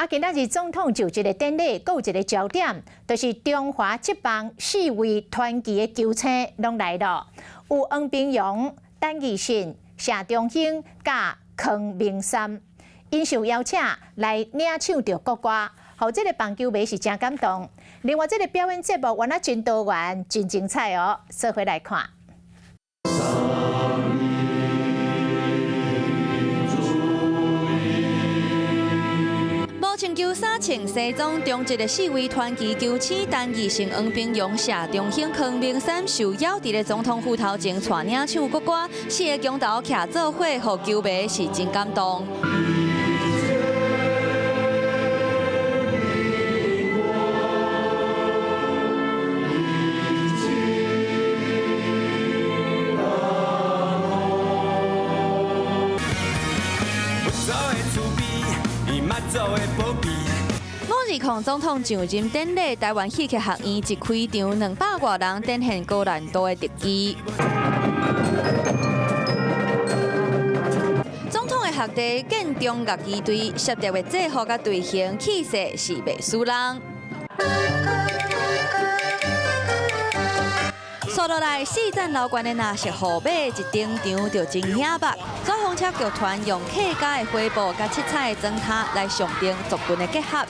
今仔日總統就職的典禮，閣有一个焦點，就是中華職棒四位傳奇的球星攏來了，有黃冰洋、陳義信、謝長興佮康明三，𪜶受邀請來領唱著國歌，予這个棒球迷是誠感動。另外，這个表演節目原來真多元、真精彩哦，做伙來看。無穿球衫穿西裝，中職的四位傳奇球星陳義信、黃冰洋、謝長興、康明三受邀佇咧總統府頭前帶領唱國歌，四个強投徛做伙，予球迷是真感動。520總統上任典禮，臺灣戲劇學院一開場，200外人展現高難度的特技。總統的學弟建中樂器隊設定的制服佮隊形氣勢是袂輸人。紲落來四層樓懸的藍色號碼一登場就真惹目。紙風車劇團用客家的花布佮七彩的磚塔來象徵族群的結合。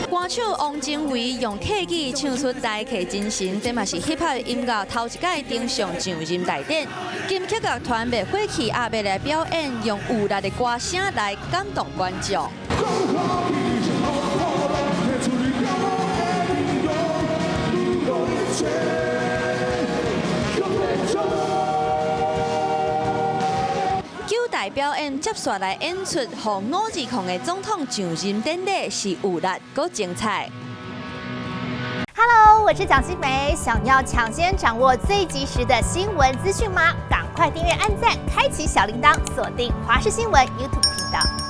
歌手王精維用客語唱出台客精神，這嘛是 hip hop 音樂頭一擺登上上任大典。金曲樂團滅火器仔欲來表演，用有力的歌聲來感動觀眾。九大表演接續來演出，予520的總統上任典禮是有力閣精彩。 Hello，我是蔣新梅，想要搶先掌握最及時的新聞資訊嗎？趕快訂閱、按讚、開啟小鈴鐺，鎖定華視新聞 YouTube 頻道。